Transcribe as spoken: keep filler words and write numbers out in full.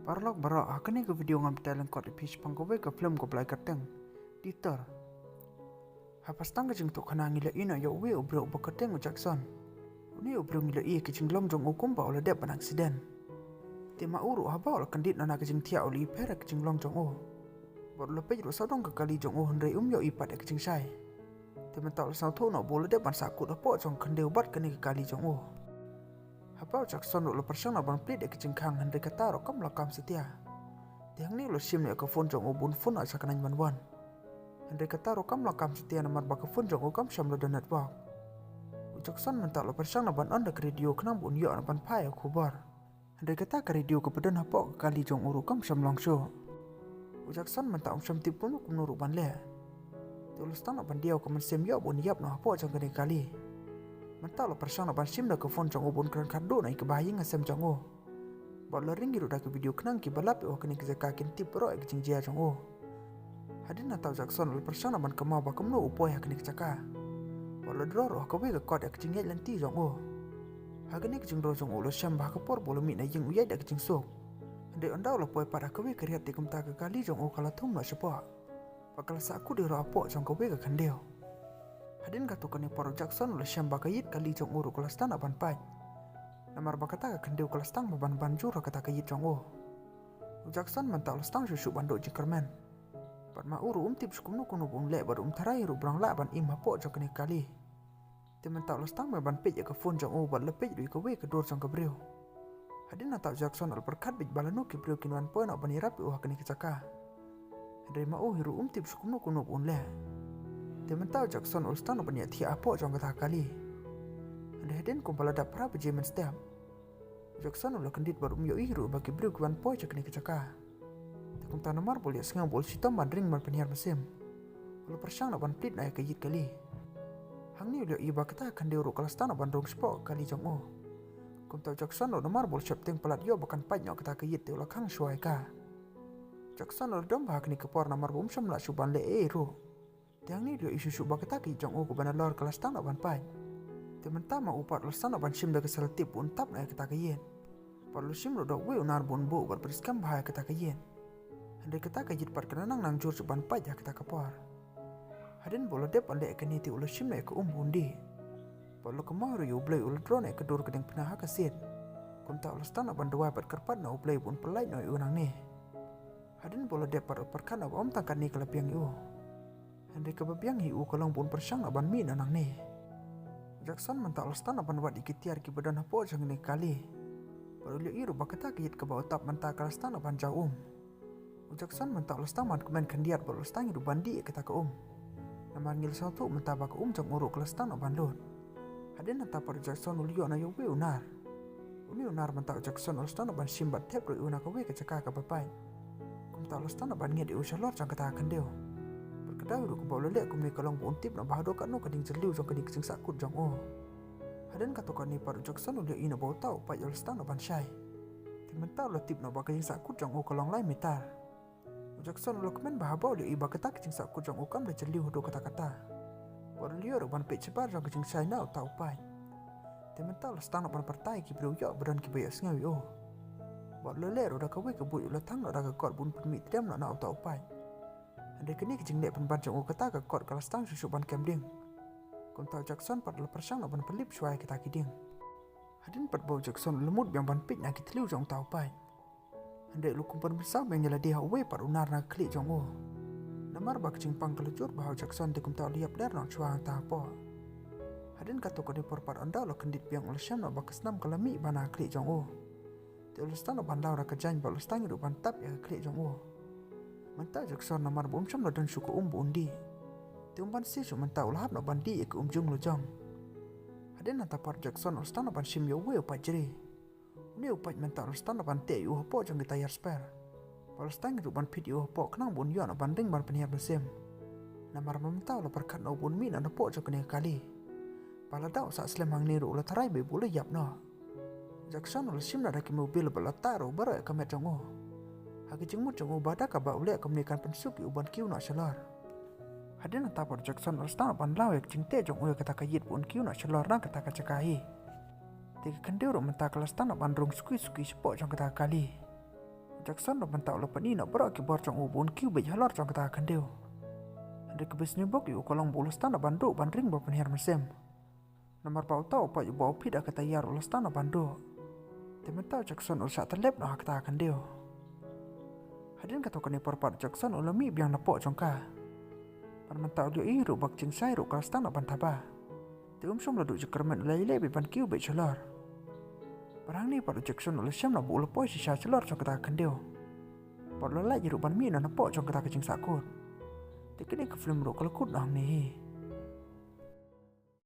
Paralok baroh, ha kane ka video ngan batai lyngkot ïa phi shaphang kawei ka film kaba la kyrteng Dieter. Ha pastang ka jingthoh khana ngi la ïohi ïa uwei u briew uba kyrteng u Jackson. Une u briew ngi la ïohi ïa ka jinglong jong u kumba u la dep ban accident. Te ma u ruh haba u la kyndit na ka jingthiah u la ïapher ïa ka jinglong jong u. Bad u la peit ruh sawdong ka kali jong u hynrei um ïohi pat ïa ka jingshai. Te mynta u la sngewthuh noh ba u la dep ban sahkut hapoh jong ka khyndew bad kane ka kali jong u. Haba u Jackson ruh u la pyrshang noh ban plie ïa ka jingkhang hynrei kata ruh kam la kam satia. Te hangne u la shim noh ïa ka phone jong u bun phone noh sha ka nine one one. Hynrei kata ruh kam la kam satia namar ba ka phone jong u kam shym la don network. U Jackson mynta u la pyrshang noh ban on da ka radio khnang ba un ïoh noh ban phai ïa ka khubor. Hynrei kata ka radio kaba don hapoh ka kali jong u ruh kam shym long shuh. U Jackson mynta um shym tip kumno kumno ruh ban leh. Te u la sdang noh ban diaw ka mynsiem ïoh ba un ïap noh hapoh jong kane ka kali. Mynta u la pyrshang noh ban shim da ka phone jong u ba un kren khatduh noh ïa kaba ha ïing ha sem jong u. Bad u la ring hi ruh da ka video khnang kiba lap ïa u ha kane ka jaka kin tip baroh ïa ka jingjia jong u. Hadien nangta u Jackson u la pyrshang noh ban kynmaw ba kumno u poi ha kane ka jaka. Bad u la draw ruh ha kawei ka kot ïa ka jingïaid lynti jong u. Ha kane ka jingdraw jong u u la shem ba ha ka por ba u la mih na ïing u ïaid da ka jingsuk. Hynrei ynda u la poi pat ha kawei ka riat te kumta ka kali jong u ka la thung noh shapoh. Bad ka la sahkut ïa u ruh hapoh jong kawei ka khyndew. Hadien katto katne por u Jackson u la shem ba ka ïit kali jong u ruh ka la sdang noh ban pait. Namar ba kata ka khyndew ka la sdang ban ban jur ha kata ka ïit jong u. U Jackson mynta u la sdang shuh shuh ban duh jingkyrmen. Bad ma u ruh um tip shuh kumno kumno ba un leh bad um tharai ruh ba un lah ban im hapoh jong kane ka kali. Te mynta u la sdang ban peit ïa ka phone jong u bad la peit ruh ïa kawei ka dur jong ka briew. Hadien nangta u Jackson u la pyrkhat beit ba lano ki briew kin wan poi noh ban ïarap ïa u ha kane ka jaka. Hynrei ma u hi ruh um tip shuh kumno kumno ba un leh. Te mynta u Jackson u la sdang ban ïathiah hapoh jong kata ka kali. Hynrei hadien kumba la dap phra baje mynstep. U Jackson u la kyndit bad um ïohi ruh ba ki briew ki wan poi sha kane ka jaka. Te kumta namar ba u la ïohsngew ba u la shitom ban ring ban pynhiar mynsiem. U la pyrshang noh ban plie noh ïa ka ïit kali. Hangne u la ïohi ba kata ka khyndew ruh ka la sdang noh ban rung shapoh ka kali jong u. Kumta u Jackson ruh namar ba u la sheptieng palat ïoh ba kan pait noh kata ka ïit te u la khang shuwa ïa ka. U Jackson u la dom bha ha kane ka por namar ba um shym lah shuh ban leh ei ei ruh. Te hangne u la ïohi shuh shuh ba kata ka ïit jong u kaba nalor ka la sdang noh ban pait. Te mynta ma u pat u la sdang noh ban shim da ka selotip ba un tap noh ïa kata ka ïit. Bad u la shim ruh da uwei u nar ba un buh bad pynskhem bha ïa kata ka ïit. Hynrei kata ka ïit pat ka la nang nang jur shuh ban pait ha kata ka por. Hadien ba u la dep ban leh ïa kane te u la shim noh ïa ka um ba un dih. Bad u la kynmaw ruh ïa U Blei, u la draw noh ïa ka dur ka diengphna ha ka siej. Kumta u la sdang noh ban duwai bad kyrpad na U Blei ba un pyllait noh ïa u nangne. Hadien ba u la dep pat u la pyrkhat noh ba ym tang kane ka la biang ïa u. Hynrei kaba biang ïa u ka long ba un pyrshang noh ban mih noh nangne. U Jackson mynta u la sdang noh ban wad ïa ki tiar kiba don hapoh jong kane ka kali. Bad u la ïohi ruh ba kata ka ïit kaba u tap mynta ka la sdang noh ban jaw um. U Jackson mynta u la sdang ban kmen khyndiat bad u la sdang ruh ban dih ïa kata ka um. Namar ngi la sngewthuh mynta ba ka um jong u ruh ka la sdang noh ban lut. Hadien nangta pat u Jackson u la ïoh noh ïa uwei u nar. Une u nar mynta u Jackson u la sdang noh ban shim bad thep ruh ïa u na kawei ka jaka kaba pait. Kumta u la sdang noh ban ngeit ïa u shalor jong kata ka khyndew. Bad ka daw ruh kaba u la leh kumne ka long ba un tip noh ba haduh katno ka jingjylliew jong kane ka jingsahkut jong u. Hadien katto katne pat u Jackson u la ïohi noh ba uta u paid u la sdang noh ban shai. Te mynta u la tip noh ba ka jingsahkut jong u ka long lai mitar. U Jackson u la kmen bha haba u la ïohi ba kata ka jingsahkut jong u kam da jylliew haduh katta katta. Bad u la ïoh ruh ban peit shabar jong ka jingshai na uta u paid. Te mynta u la sdang noh ban pyrta ïa ki briew ïoh ba don kiba ïohsngew ïa u. Bad u la leh ruh da kawei ka buit, u la thang noh da ka kot ba un pynmih triem noh na uta u paid. Hynrei kane ka jingleh pynban jong u kata ka kot ka la sdang shuh shuh ban kem dieng. Kumta u Jackson pat u la pyrshang noh ban pynlip shuwa ïa kita ki dieng. Hadien pat ba u Jackson u la mut biang ban peit na ki thliew jong uta u paid. Hynrei u la kum pynbynsaw biang ïa lade ha uwei pat u nar na ka khlieh jong u. Namar ba ka jingpang ka la jur bha ha u Jackson te kumta u la ïap der noh shuwa hangta hapoh. Hadien katto katne por pat ynda u la kyndit biang u la shem noh ba ka snam ka la mih bha na ka khlieh jong u. Te u la sdang noh ban law da ka jaiñ bad u la sdang ruh ban tap ïa ka khlieh jong u. Mynta u Jackson namar ba um shym la don shuh ka um ba un dih. Te um banse shuh mynta u la hap noh ban dih ïa ka um jong la jong. Hadien nangta pat u Jackson u la sdang noh ban shim ïa uwei u paid jri. Une u paid mynta u la sdang noh ban teh ïa u hapoh jong ki tyre spare. Bad u la sdang ruh ban phit ïa u hapoh khnang ba un ïoh noh ban ring ban pynhiar mynsiem. Namar ba mynta u la pyrkhat noh ba un mih noh napoh jong kane ka kali. Ba lada u sah slem hangne ruh u la tharai beit ba u la ïap noh. U Jackson u la shim noh da ki mobil bad la tah ruh baroh ïa ka met jong u. Ha ka jingmut jong u ba da kaba u leh kumne kan pynsuk ïa u ban kiew noh shalor. Hadien nangta pat u Jackson u la sdang noh ban law ïa ka jingteh jong u ïa kata ka ïit ba un kiew noh shalor na kata ka jaka hi. Te ka khyndew ruh mynta ka la sdang noh ban rung suki suki shapoh jong kata ka kali. Jackson ruh mynta u la pyni noh baroh ki bor jong u ba un kiew beit halor jong kata ka khyndew. Hynrei ka Bisni Bok ïa u ka long ba u la stad noh ban duh ban ring ba pynhiar mynsiem. Namar ba uta u paid uba u phit ha ka tyre u la stad noh ban duh. Te mynta u Jackson u la shah tyllep noh ha kata ka khyndew. Hadien katto katne por pat u Jackson u la mih biang napoh jong ka. Bad mynta u la ïohi ruh ba ka jingshai ruh ka la stad noh ban thaba. Te um shym la duh jingkyrmen, u la ïaleh beit ban kiew beit shalor. Bad hangne pat u Jackson u la shem noh ba u la poi shisha shalor jong kata ka khyndew. Bad u la lait ruh ban mih noh napoh jong kata ka jingsahkut. Te kane ka film ruh ka la kut noh hangne hi.